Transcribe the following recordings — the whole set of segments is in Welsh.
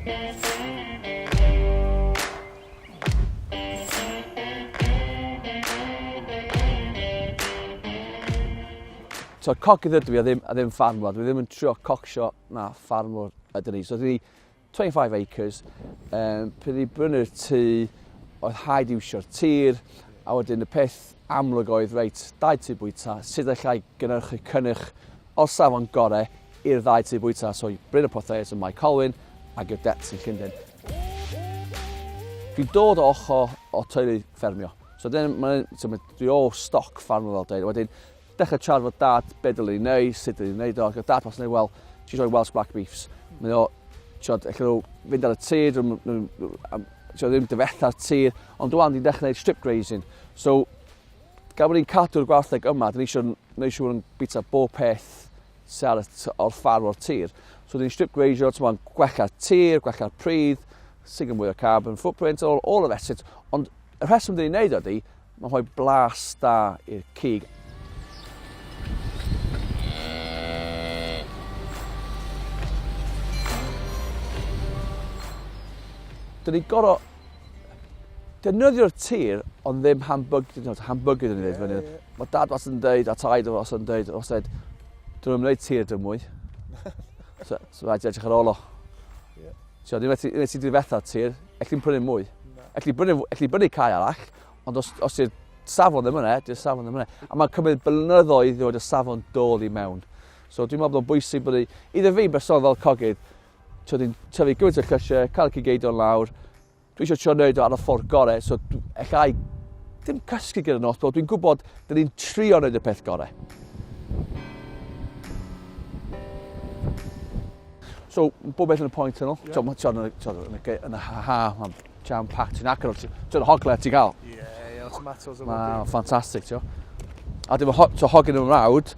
So, cogydd ydw i a ddim, a ddim ffarmwr. Dwi ddim yn trio cocsio na ffarmwr ydyn ni. So, dwi 25 acres. Um, pryd i brynu'r tŷ, oedd haid iwsio'r tir, a wedyn y peth amlwg oedd, reit, dau tŷ bwyta, sut allai gynhyrchu cynnyrch o'r safon gorau i'r ddau tŷ bwyta, so i Bryn y Portheius ym Mae Colwyn ac i'r Dets yn Llundain. Dwi'n dod o ochr o teulu ffermio. So, dyn, ma, so ma, dwi o stoc ffarmio fel dweud. Wedyn, dechrau siarad efo dad, be dylwn i wneud, sut dylwn i wneud o. Ac oedd dad wastad yn dweud, wel, ti eisiau Welsh Black Beefs. Mae o, tiod, allan nhw fynd ar y tir, tiod, ddim difetha'r tir, ond dwi'n dwi'n dechrau gwneud strip grazing. So, gan bod ni'n cadw'r gwartheg yma, dyn ni eisiau gwneud siŵr yn bita bob peth sydd ar y, o'r ffarm o'r tir. So, dyn ni'n strip grazio, ti'n gwella'r tir, gwella'r pridd, sy'n mwy o carbon footprint, all, all the rest of it. Ond y rheswm dyn ni'n neud o ydy, Mae'n rhoi blas da i'r cig. Dyn ni'n gorau defnyddio'r tir, ond ddim hamburger, hamburger dyn ni'n dweud fyny. Mae dad wastad yn dweud, a taid wastad yn dweud, wastad dweud, dyn nhw'n gwneud tir dim mwy. so, so rhaid i edrych ar ôl o. Yeah. So, ddim wedi difetha tir, elli'n prynu mwy. Elli brynu, elli brynu cae arall, ond os, os yw'r safon ddim yna, di'r safon ddim yna. A mae'n cymryd blynyddoedd i ddod y safon dod i mewn. So dwi'n meddwl bod o'n bwysig bod i, iddo fi bersonol fel cogydd, ti'n tyfu gymaint o llysiau, cael y cigeidion lawr, dwi eisiau trio wneud o ar y ffordd gorau, so ella i ddim cysgu gyda nos, ond dwi'n gwybod dyn ni'n trio wneud y peth gorau. So, bob beth yn y point tunnel. Yeah. So, yn y, yn y ha, mae'n jam packed. Ti'n agor, ti'n hogle ti'n gael. Ie, yeah, tomatoes. Mae'n ffantastig, ti'n A dim ho, so hogyn yn mrawd,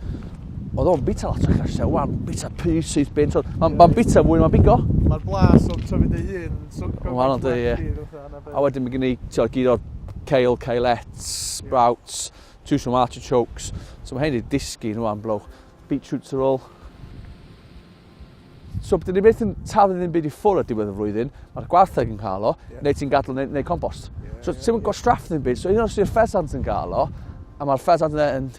oedd o'n bita lot o llysiau, wan, bita pys syth bin. So, mae'n ma bita mwy, mae'n bigo. Mae'r blas o'n tyfu dy hun. So, Wahanol dy, ie. A wedyn mae gen i, ti'n gyd o'r kale, kalettes, sprouts, two some artichokes. So mae hein wedi disgyn nhw am blowch. Beetroots ar ôl. So, dyn ni byth yn taflu ddim byd i ffwrdd ar diwedd y flwyddyn, mae'r gwartheg yn cael o, yeah. neu ti'n gadw neu, neu compost. Yeah, so, ti'n yeah, gwastraff ddim byd. So, un o'r sy'r ffesant yn cael o, a mae'r ffesant yna yn,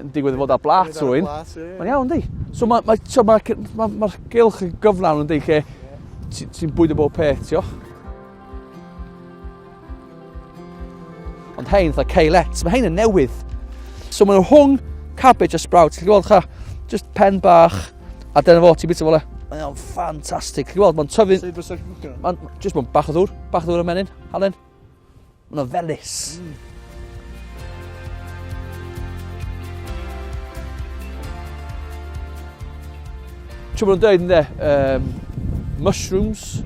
yn digwydd i fod ar blat rhywun, mae'n iawn, di. So, mae'r ma, so, ma, ma, ma gylch yn gyflawn yn di, lle ti'n ti bwydo bob peth, ti o. Ond hein, fatha kalettes, mae hein yn newydd. So maen nhw rhwng cabbage a sprout. Ti'n gweld cha, just pen bach, a dyna fo, ti'n bita fo le. Mae o'n ffantastig. Ti'n gweld, mae'n tyfu... Sut fysa cwcio? Mae'n just mae'n bach o ddŵr, bach o ddŵr y menyn, halen. Mae'n felys. Mm. Ti'n bod yn dweud, ynddo, um, mushrooms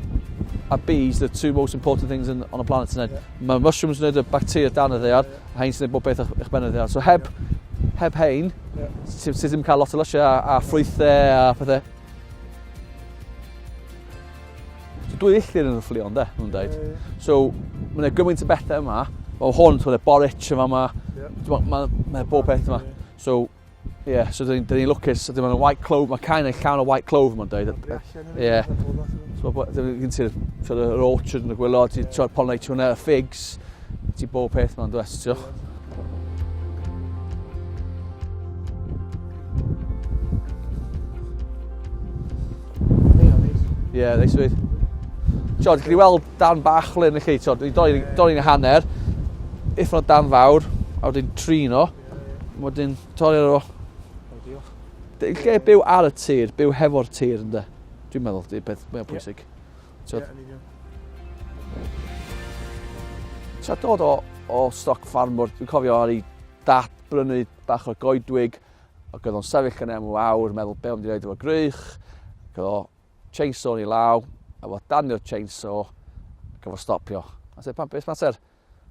a bees, the two most important things in, on the planet tonight. Yeah. Mae mushrooms yn gwneud y bacteria dan y ddaear, yeah. a hein sy'n gwneud bob beth eich ben y ddaear. So heb, heb hein, yeah. ti'n ti ddim cael lot o lysiau a, a ffrwythau a pethau. So dwy illtir yn y fflio, ynddo, nhw'n dweud. Yeah, yeah. So, mae'n gymaint o bethau yma. Mae hwn, ti'n borage yma, mae yeah. ma, ma, ma bob peth yma. So, Ie, yeah, so dyn ni lwcus, so dyn white clove, mae kind of llawn o white clove mae'n dweud. Ie. So gen ti'r sort of, orchard yn y gwylod, ti'n yeah. pollinate hwnna, y figs, ti bob peth ma'n dwest, ti'n Ie, yeah, neis fyd. Ti'n gallu weld dan bach le yn y chi, ti'n dorri'n hanner, uffern o dan fawr, a wedyn trin o. Wedyn torri ar o. Lle byw ar y tir, byw hefo'r tir ynddo. Dwi'n meddwl, di'r peth mwyaf pwysig. Ie, yn union. Tra dod o, o stoc ffarmwr, dwi'n cofio ar ei dad brynu bach o goedwig, ac oedd o'n sefyll yn am awr, meddwl be o'n wedi gwneud efo grych, ac oedd o chainsaw yn ei law, a fo danio'r chainsaw, ac efo stopio. A sef, pam, beth mater?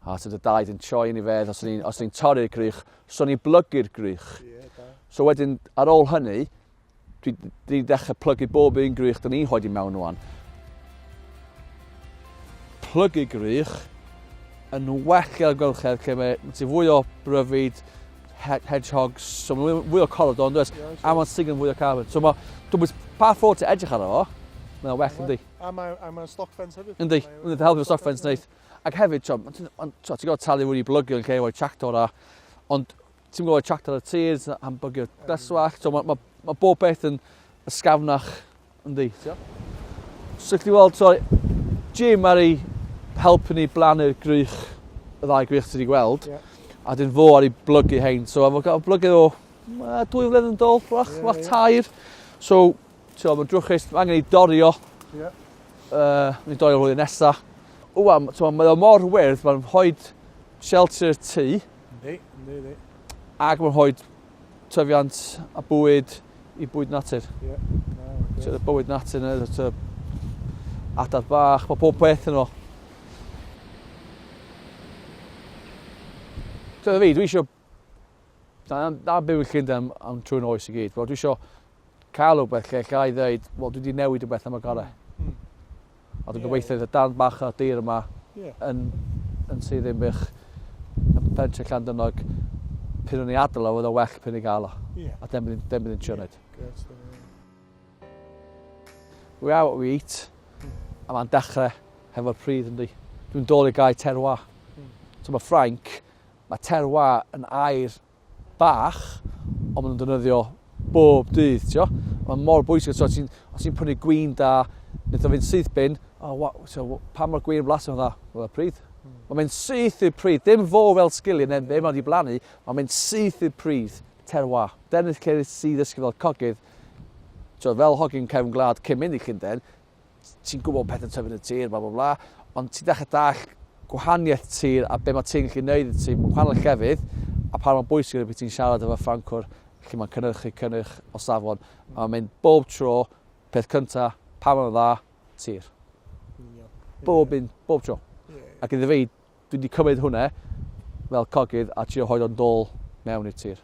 A so dy daid yn troi yn ei fedd, os o'n i'n os o'n torri'r grych, so o'n i'n blygu'r grych. Yeah, da. So wedyn, ar ôl hynny, dwi wedi dechrau plygu bob un grych dyn ni'n hoed i mewn rwan. Plygu grych yn well i'r amgylchedd lle mae ti fwy o bryfid, hedgehogs, so mae fwy o corodon, does? Yeah, a mae'n sy'n fwy o carbon. So mae, dwi'n pa ffordd ti'n edrych arno fo, Mae'n well, yndi? A mae'n ma stock fence hefyd. Yndi, yndi, helpu stock fence neith. Ac hefyd, ti'n gorfod talu fwy i blygio yn lle o'i tractor a, ond ti'n gwybod tractor ar y tir, am bygio glaswallt, so mae ma, ma bob beth yn ysgafnach, yndi. So chi weld, sorry, Jim ar ei helpu ni blannu'r grych, y ddau grych ti wedi gweld, yeah. a dyn fo ar ei blygu hein. So efo gael blygu o 2 flynedd yn dôl, wrach, yeah, wrach tair. So, ti'n mae'n drwchus, mae angen ei dorio. Yeah. Ni'n dorio flwyddyn nesa. Wwan, ti'n mae o mor wyrdd, mae'n rhoi shelter i'r tŷ. Yndi, yndi, yndi. Ac mae'n rhoi tyfiant a bwyd i bwyd natur. Ie. Yeah. Na, bywyd natur yna, ty adar bach, mae pob peth yno. Dyna fi, dwi eisiau... Na, na byw yn Llundain am, am trwy'n oes i gyd. Wel, dwi eisiau cael rhywbeth lle lle i ddeud, wel, dwi wedi newid rhywbeth am y gorau. A dwi'n yeah. gobeithio y darn bach o dir yma yeah. yn, yn Sir Ddinbych, yn pentre Llandynnog, pyn o'n i adael o, oedd o well pyn i gael o. Yeah. A dem bydd yn trio wneud. We are what we eat, a mae'n dechrau hefo'r pridd yndi. Dwi'n dod i gael terroir. So mae Ffrainc, mae terroir yn air bach, ond maen nhw'n defnyddio bob dydd, tio. Mae'n mor bwysig, so, ti'n, os ti'n prynu gwin da, wnaeth o fynd syth bin, oh, wa, so, pa mor gwin blasu o'n dda? Wel, y pridd. Mae'n mynd syth i'r pridd, dim fo fel sgiliau neu be mae wedi blannu, mae'n mynd syth i'r pridd, terroir. Dyna lle nes i ddysgu fel cogydd, so, fel hogyn cefn gwlad cyn mynd i Llundain, ti'n gwybod pethau'n tyfu yn y tir, bla bla bla, ond ti'n dechrau dall gwahaniaeth tir a be mae ti'n gallu neud i ti mewn gwahanol llefydd, a pa mor bwysig ydy ti'n siarad efo Ffrancwr lle mae'n cynhyrchu cynnyrch o safon. A mae'n mynd bob tro, peth cynta, pa mor dda, tir. Bob un, bob tro. Ac iddo fi, dwi wedi cymryd hwnna fel cogydd a trio rhoi o'n dôl mewn i'r tir.